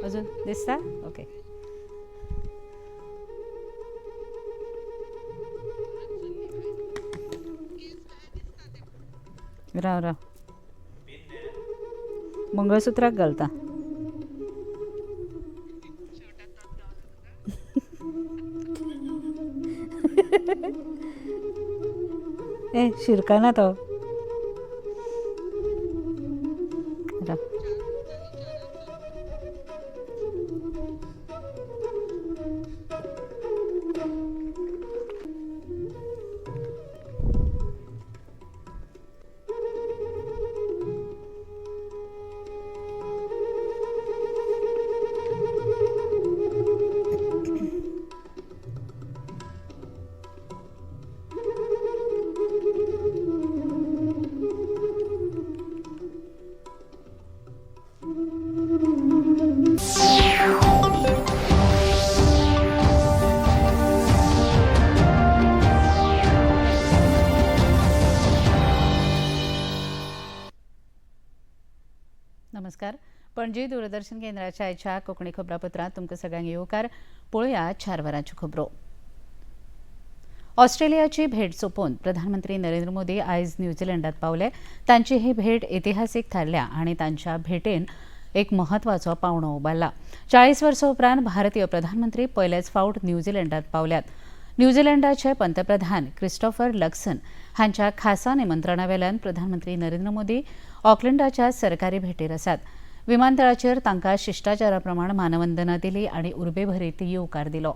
अजून दिसता? ओके. राव राव, मंगळसूत्राक घालता. ए शिरकाना तो. राव. नमस्कार. पणजी दूरदर्शन केंद्राच्या आयच्या कोंकणी खबरापत्रांत तुमकां सगळ्यांक येवकार. पळोवया 4 वरांच्यो खबरो. ऑस्ट्रेलियाची भेट सोंपोवन प्रधानमंत्री नरेंद्र मोदी आयज न्यूझीलंडात पावले. तांची ही भेट इतिहासीक थारल्या आनी तांच्या भेटेन एक म्हत्वाचो पावणो उबारला. 40 वर्सां उपरांत भारतीय प्रधानमंत्री पयलेच फावट न्यूझीलंडात पावल्यात. न्यूझीलंडाचे पंतप्रधान क्रिस्टोफर लक्सन हांच्या खासा निमंत्रणा वेल्यान प्रधानमंत्री नरेंद्र मोदी ऑकलंडाच्या सरकारी भेटेर आसात. विमानतळाचेर तांकां शिश्टाचारा प्रमाण मानवंदना दिली आनी उर्बेभरीत येवकार दिलो.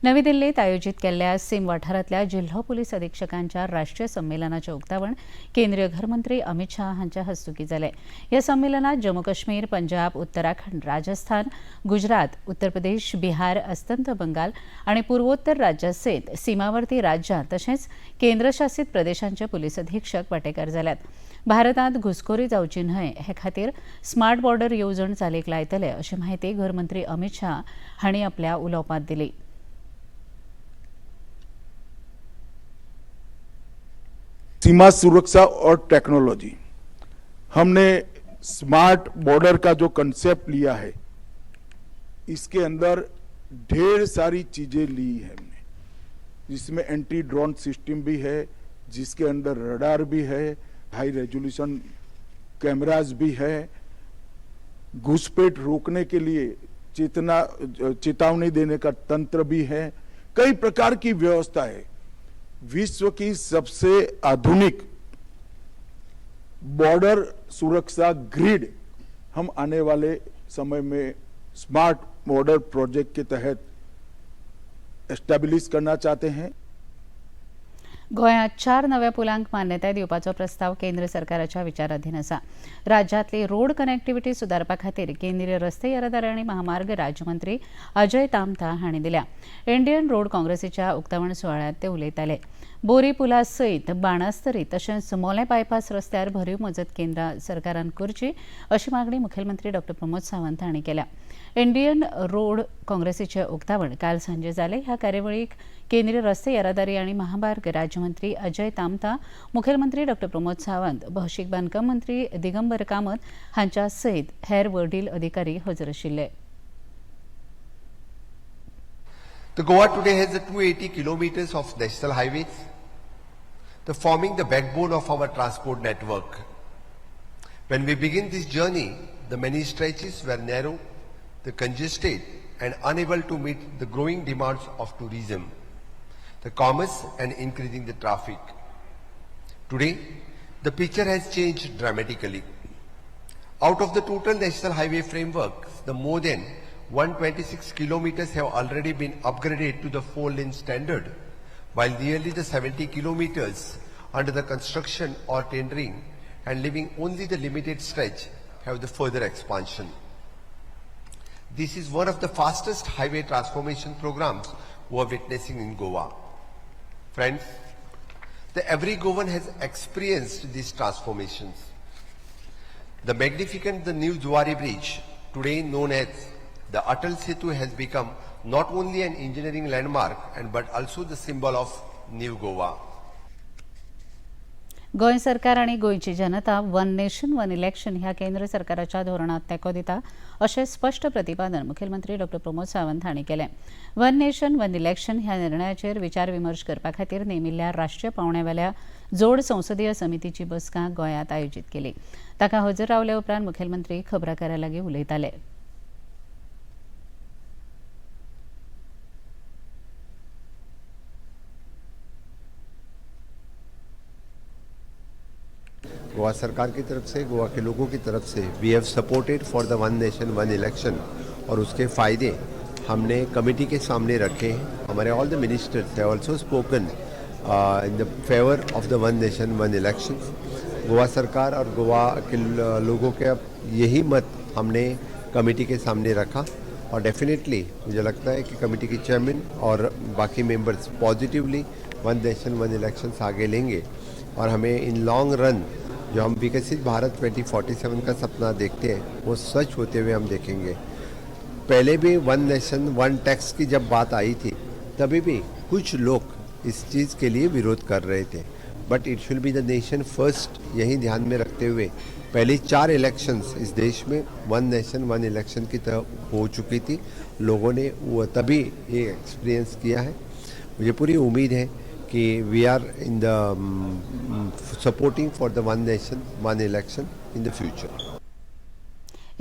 नवी दिल्लीत आयोजित केल्ल्या सीम वाठारांतल्या जिल्हो पुलीस अधिक्षकांच्या राष्ट्रीय संमेलनाचें उक्तावण केंद्रीय घरमंत्री अमित शाह हांच्या हस्तुकीं जालें. ह्या संमेलनात जम्मू काश्मीर, पंजाब, उत्तराखंड, राजस्थान, गुजरात, उत्तर प्रदेश, बिहार, अस्तंत बंगाल आनी पूर्वोत्तर राज्यां सयत सीमावर्ती राज्यां तशेंच केंद्रशासीत प्रदेशांचे पुलीस अधिक्षक वांटेकार जाल्यात. भारतांत घुसखोरी जावची न्हय हे खातीर स्मार्ट बॉर्डर येवजण चालीक लायतले अशी माहिती घरमंत्री अमित शाह हांणी आपल्या उलोवपांत दिली. सीमा सुरक्षा और टेक्नोलॉजी, हमने स्मार्ट बॉर्डर का जो कंसेप्ट लिया है, इसके अंदर ढेर सारी चीजें ली है हमने, जिसमें एंटी ड्रोन सिस्टम भी है, जिसके अंदर रडार भी है, हाई रेजोल्यूशन कैमराज भी है, घुसपैठ रोकने के लिए चेतावनी देने का तंत्र भी है, कई प्रकार की व्यवस्था है. विश्व की सबसे आधुनिक बॉर्डर सुरक्षा ग्रिड हम आने वाले समय में स्मार्ट बॉर्डर प्रोजेक्ट के तहत एस्टेब्लिश करना चाहते हैं. गोंयांत 4 नव्या पुलांक मान्यताय दिवपाचो प्रस्ताव केंद्र सरकाराच्या विचाराधीन आसा. राज्यांतली रोड कनेक्टिव्हिटी सुदारपा खातीर केंद्रीय रस्ते येरादारी आनी महामार्ग राज्यमंत्री अजय तामता हांणी दिल्या. इंडियन रोड काँग्रेसीच्या उक्तावण सुवाळ्यांत ते उलयताले. बोरी पुला सयत बाणास्तरी तशेंच मोलें बायपास रस्त्यार भरीव मजत केंद्रां सरकारान करची अशी मागणी मुखेलमंत्री डॉ प्रमोद सावंत हांणी केल्या. इंडियन रोड काँग्रेसीचें उक्तावण काल सांजे जालें. ह्या कार्यावळीक केंद्रीय रस्ते येरादारी आनी महामार्ग राज्यमंत्री अजय तामता, मुखेलमंत्री डॉ प्रमोद सावंत, भौशीक बांदकाम मंत्री दिगंबर कामत हांच्या सयत हेर वडील अधिकारी हजर आशिल्ले. The Goa today has 280 kilometers of national highways, the forming the backbone of our transport network. When we begin this journey, the many stretches were narrow, the congested and unable to meet the growing demands of tourism, the commerce and increasing the traffic. Today, the picture has changed dramatically. Out of the total national highway framework, the more than 126 kilometers have already been upgraded to the 4-lane standard, while nearly the 70 kilometers under the construction or tendering and leaving only the limited stretch have the further expansion. This is one of the fastest highway transformation programs we are witnessing in Goa. Friends, the every Goan has experienced these transformations. The magnificent the new Zuari Bridge, today known as the Atal Setu, has become not only an engineering landmark and but also the symbol of New Goa. Goa सरकार आनी गोंयची जनता one nation one election ह्या केंद्र सरकाराच्या धोरणात तेंको दिता अशें स्पश्ट प्रतिपादन मुखेलमंत्री डॉ प्रमोद सावंत हांणी केलें. वन नेशन वन इलेक्शन ह्या निर्णयाचेर विचार विमर्श करपा खातीर नेमिल्ल्या राष्ट्रीय पांवड्यावेल्या जोड संसदीय समितीची बसका गोंयांत आयोजीत केली. ताका हजर रावले उपरांत मुखेलमंत्री खबराकारां लागीं उलयताले. गोवा सरकार की तरफ से, गोवा के लोगों की तरफ से we have supported for the one nation one election और उसके फ़ायदे हमने कमेटी के सामने रखे हैं. हमारे all the ministers have also spoken in the favour of the one nation one election. Goa सरकार और गोवा के लोगों के यही मत हमने कमेटी के सामने रखा और डेफिनेटली मुझे लगता है कि कमेटी के चेयरमैन और बाकी members positively one nation one election आगे लेंगे और हमें इन लॉन्ग रन जो हम विकसित भारत 2047 का सपना देखते हैं वो सच होते हुए हम देखेंगे. पहले भी वन नेशन वन टैक्स की जब बात आई थी तभी भी कुछ लोग इस चीज़ के लिए विरोध कर रहे थे, but it should be the nation first. यही ध्यान में रखते हुए पहली 4 इलेक्शंस इस देश में वन नेशन वन इलेक्शन की तरह हो चुकी थी. लोगों ने वो तभी ये एक्सपीरियंस किया है. मुझे पूरी उम्मीद है कि we are in the supporting for the one nation one election in the future.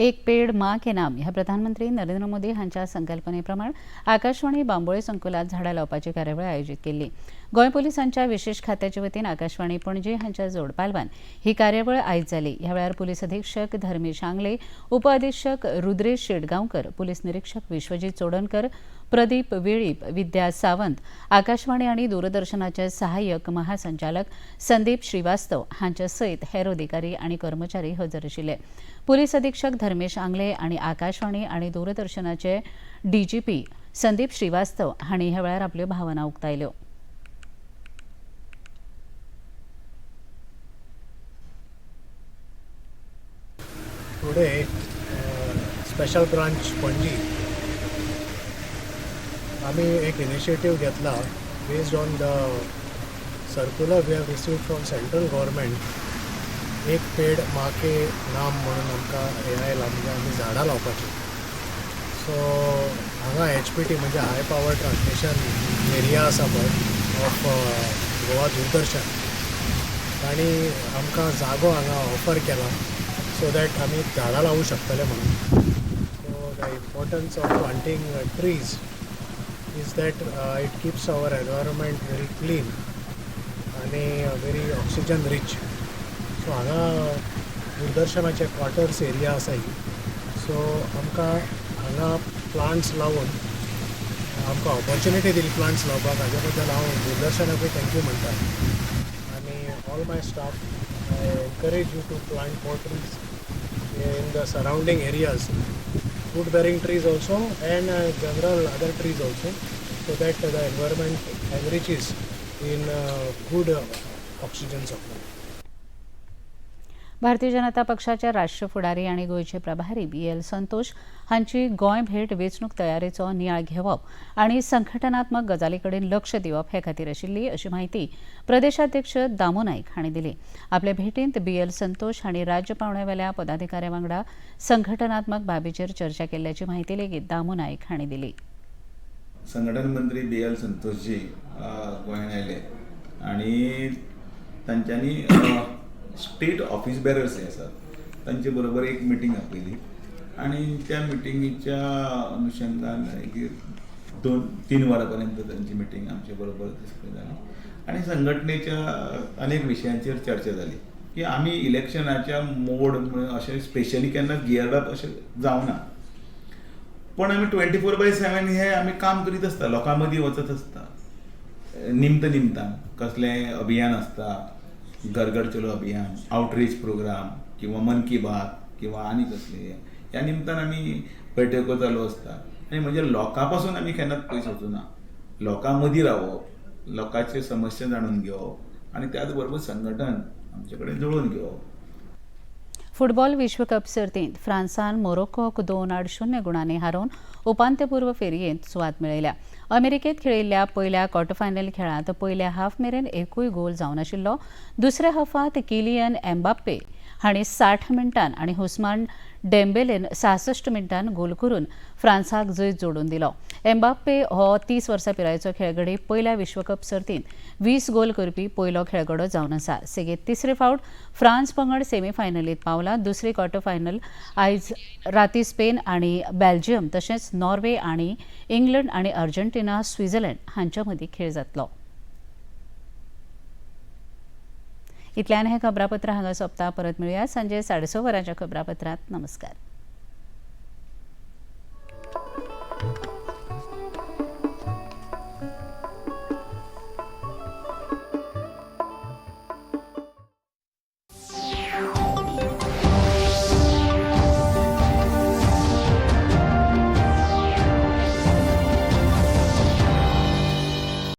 एक पेड माँ के नाम ह्या प्रधानमंत्री नरेंद्र मोदी हांच्या संकल्पनेप्रमाण आकाशवाणी बांबोळे संकुलात झाडां लावपाची कार्यावळ आयोजीत केल्ली. गोंय पोलिसांच्या विशेष खात्याच्या वतीन आकाशवाणी पणजी हांच्या जोडपालवान ही कार्यावळ आयज जाली. ह्या वेळार पुलीस अधीक्षक धर्मेश आंगले, उप अधीक्षक रुद्रेश शेटगांवकर, पुलीस निरीक्षक विश्वजीत चोडणकर, प्रदीप वेळीप, विद्या सावंत, आकाशवाणी आनी दूरदर्शनाचे सहाय्यक महासंचालक संदीप श्रीवास्तव हांचे सयत हेर अधिकारी आनी कर्मचारी हजर आशिल्ले. पुलीस अधीक्षक धर्मेश आंगले आनी आकाशवाणी आनी दूरदर्शनाचे डीजीपी संदीप श्रीवास्तव हांणी ह्या वेळार आपल्यो भावना उक्तायल्यो. Today, special branch Panaji आमी एक इनिशिएटीव घेतला based on the circular we have received from central government. एक पेड माँ के नाम म्हणून आमकां हें आयलां, म्हणजे आमी झाडां लावपाचीं. सो हांगा एचपीटी म्हणजे हाय पावर ट्रान्समिशन एरिया आसा पळय ऑफ गोवा दूरदर्शन, तांणी आमकां जागो हांगा ऑफर केला सो that आमी झाडां लावूं शकतले म्हणून. So the importance of planting trees is that it keeps our environment very clean आनी व्हेरी ऑक्सिजन रीच. सो हांगा दूरदर्शनाचे क्वार्टर्स एरिया आसा ही. सो आमकां हांगा प्लांट्स लावून आमकां ऑपॉर्च्युनिटी दिली प्लांट्स लावपाक, हाजे बद्दल हांव दूरदर्शनाकूय thank you म्हणटा. आनी all my staff, I encourage you to plant more trees in the surrounding areas, fruit bearing trees also and general other trees also, so that the environment enriches in good oxygen supply. Bharatiya Janata पक्षाचे राष्ट्रीय फुडारी आनी गोंयचे प्रभारी बी L Santosh हांची गोंय भेट वेंचणूक तयारेचो नियाळ घेवप आनी संघटनात्मक गजाली कडेन लक्ष दिवप हे खातीर आशिल्ली अशी म्हायती प्रदेशाध्यक्ष दामू नायक हांणी दिली. आपले भेटींत बी एल संतोष हांणी राज्य पांवड्यावेल्या पदाधिकाऱ्यां वांगडा संघटनात्मक बाबीचेर चर्चा केल्ल्याची म्हायती लेगीत दामू नायक हांणी दिली. संघटन मंत्री बी एल संतोषजी गोंयांत आयले आनी तांच्यांनी स्टेट ऑफिस बेरर्स जे आसात तांचे बरोबर एक मिटींग आपयली आनी त्या मिटिंगेच्या अनुशंगान एक 2-3 वरां पर्यंत तांची मिटींग आमचे बरोबर जाली आनी संघटनेच्या अनेक विशयांचेर चर्चा जाली की आमी इलेक्शनाच्या मोड अशें स्पेशली केन्ना गियर्ड अप अशें जावना, पण आमी 24/7 हे आमी काम करीत आसता, लोकां मदीं वचत आसता. निमता निमतान कसलें अभियान आसता, घर घर चलो अभियान, आउटरीच प्रोग्राम किंवा मन की बात किंवा आनी कसले, ह्या निमतान आमी बैठको चालू आसता. आनी म्हणजे लोकां पासून आमी केन्नाच पयस वचूना, लोकां मदीं रावप, लोकांचे समस्या जाणून घेवप आनी त्याच बरोबर संघटन आमचे कडेन जुळोवन घेवप. फुटबॉल विश्वकप सर्तींत फ्रांसान मोरोक्कोक 2-0 गुणांनी हारोवन उपांत्यपूर्व फेरयेंत सुवात मेळयल्या. अमेरिकेत खेळिल्ल्या पयल्या क्वॉर्टरफायनल खेळांत पयल्या हाफ मेरेन एकूय गोल जावनाशिल्लो. दुसऱ्या हाफांत किलियन एम्बाप्पे हांणी 60 मिनटान आनी हुस्मान डेम्बेलेन 66 मिनटान गोल करून फ्रांसाक जैत जोडून दिलो. एम्बाप्पे हो 30 वर्सां पिरायेचो खेळगडी पयल्या विश्वकप सर्तींत 20 गोल करपी पयलो खेळगडो जावन आसा. सेगीत तिसरे फावट फ्रांस पंगड सेमीफायनलीत पावला. दुसरी क्वॉर्टर फायनल आयज राती स्पेन आनी बेल्जियम तशेंच नॉर्वे आनी इंग्लंड आनी अर्जेंटिना स्वित्झर्लंड हांच्या मदीं खेळ जातलो. इतल्यान हें खबरापत्र हांगा सोंपता. परत मेळुया सांजे 6:30 वरांच्या खबरापत्रांत. नमस्कार.